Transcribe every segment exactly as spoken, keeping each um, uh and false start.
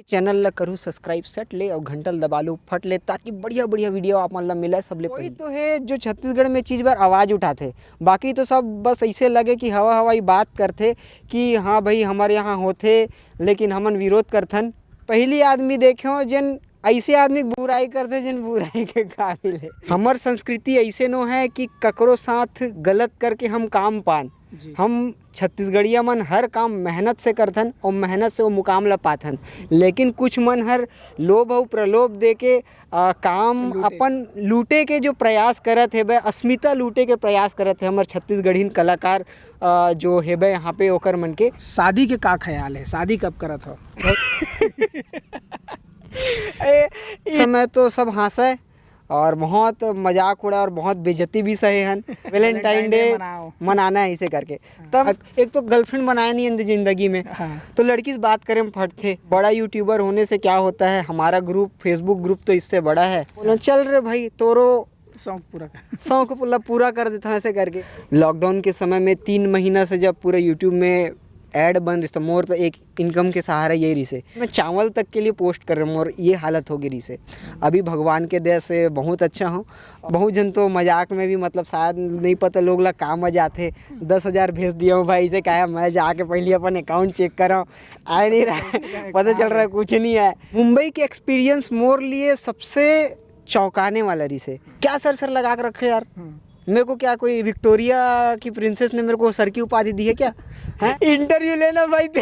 Channel ला करू subscribe सट ले और घंटा ला दबा लू फट ले, ताकि बढ़िया बढ़िया वीडियो आप मन ला मिले सबले कोई पहले। तो है जो छत्तीसगढ़ में चीज बर आवाज उठाथे, बाकी तो सब बस ऐसे लगे कि हवा हवाई बात करथे कि हाँ भाई हमारे यहाँ होथे, लेकिन हमन विरोध करथन। पहली आदमी देखे हो जिन ऐसे आदमी के बुराई करथे जिन बुराई के काबिल है। हमर संस्कृति ऐसे नो है कि ककरो साथ गलत करके हम काम पान। जी। हम छत्तीसगढ़िया मन हर काम मेहनत से करथन और मेहनत से वो मुकाम ला पाथन, लेकिन कुछ मन हर लोभ और प्रलोभ दे के आ, काम लूटे। अपन लूटे के जो प्रयास करत हे बे, अस्मिता लूटे के प्रयास करत हे हमर छत्तीसगढ़िन कलाकार, आ, जो हे बे यहाँ पे ओकर मन के। शादी के का ख्याल है, शादी कब करत हो? ए, समय तो सब हाँसे और बहुत मजाक उड़ा और बहुत बेइज्जती भी सहे हन। वैलेंटाइन डे मनाना है इसे करके। तब एक तो गर्लफ्रेंड बनाया नहीं अंदर जिंदगी में, हाँ। तो लड़की से बात करे में फटथे। बड़ा यूट्यूबर होने से क्या होता है, हमारा ग्रुप, फेसबुक ग्रुप तो इससे बड़ा है। बोला, "चल रे भाई, तोरो शौक पूरा कर।" शौक पूरा, पूरा कर देता हूँ ऐसे करके। लॉकडाउन के समय में तीन महीना से जब पूरा यूट्यूब में ऐड बन रही, तो मोर तो एक इनकम के सहारा यही रही से। मैं चावल तक के लिए पोस्ट कर रहा हूँ, मोर ये हालत हो गई रही से। अभी भगवान के दया से बहुत अच्छा हूँ। बहुत जन तो मजाक में भी, मतलब, शायद नहीं पता लोग ला का मजा आथे, "दस हजार भेज दिया हूँ भाई से, कहा मैं जाके पहले अपन अकाउंट चेक करा, आए नहीं रहा है, पता चल रहा है कुछ नहीं है।" मुंबई के एक्सपीरियंस मोर लिए सबसे चौंकाने वाला रही से। क्या सर सर लगा के रखे यार। मेरे को क्या कोई विक्टोरिया की प्रिंसेस ने मेरे को सर की उपाधि दी है क्या? हैं? इंटरव्यू लेना भाई, ते,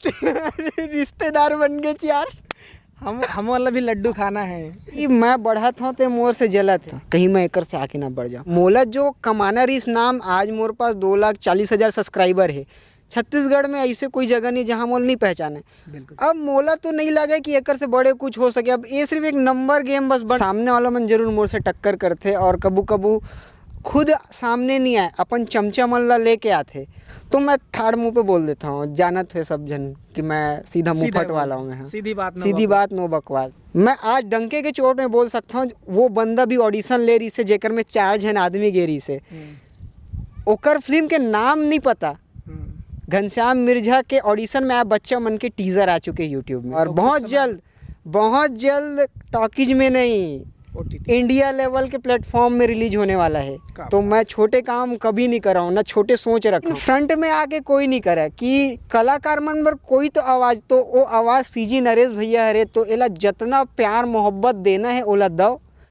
ते रिश्तेदार बन गए यार। हम, हम वाला भी लड्डू खाना है। कि मैं बढ़त हूँ ते मोर से जलत है, कहीं मैं एकर से आके ना बढ़ जाऊँ। मोला जो कमाना रहीस नाम, आज मोर पास दो लाख चालीस हजार सब्सक्राइबर है। छत्तीसगढ़ में ऐसे कोई जगह नहीं जहाँ मोला नहीं पहचाने। बिल्कुल। अब मोला तो नहीं लगे कि एकर से बड़े कुछ हो सके। अब ये सिर्फ एक नंबर गेम बस बन, सामने वाला मन जरूर मोर से टक्कर करथे और कभू कभू खुद सामने नहीं आए, अपन चमचा मन ला लेके आथे, तो मैं ठाड़ मुंह पे बोल देता हूँ। जानत है सब जन कि मैं सीधा मुंह सीधा फट बोल वाला हूँ मैं, हाँ। सीधी बात, नो सीधी बकवास। बात, नो बकवास। मैं आज डंके के चोट में बोल सकता हूँ, वो बंदा भी ऑडिशन ले रही से, जेकर में चार जन आदमी गे रही से। हम्म। ओकर फिल्म के नाम नहीं पता। हम्म। घनश्याम मिर्जा के ऑडिशन में आए बच्चा मन के टीजर आ चुके यूट्यूब में, और तो कुछ बहुत समय जल्द, बहुत जल्द टॉकीज में नहीं, ओटीटी। इंडिया लेवल के प्लेटफॉर्म में रिलीज होने वाला है। क्या तो बात। मैं छोटे काम कभी नहीं कर रहा हूँ, ना छोटे सोच रखा हूँ। फ्रंट में आके कोई नहीं करे कि कलाकार मन बर कोई तो आवाज, तो वो आवाज सीजी नरेश भैया हरे, तो एला जितना प्यार मोहब्बत देना है ओला दो।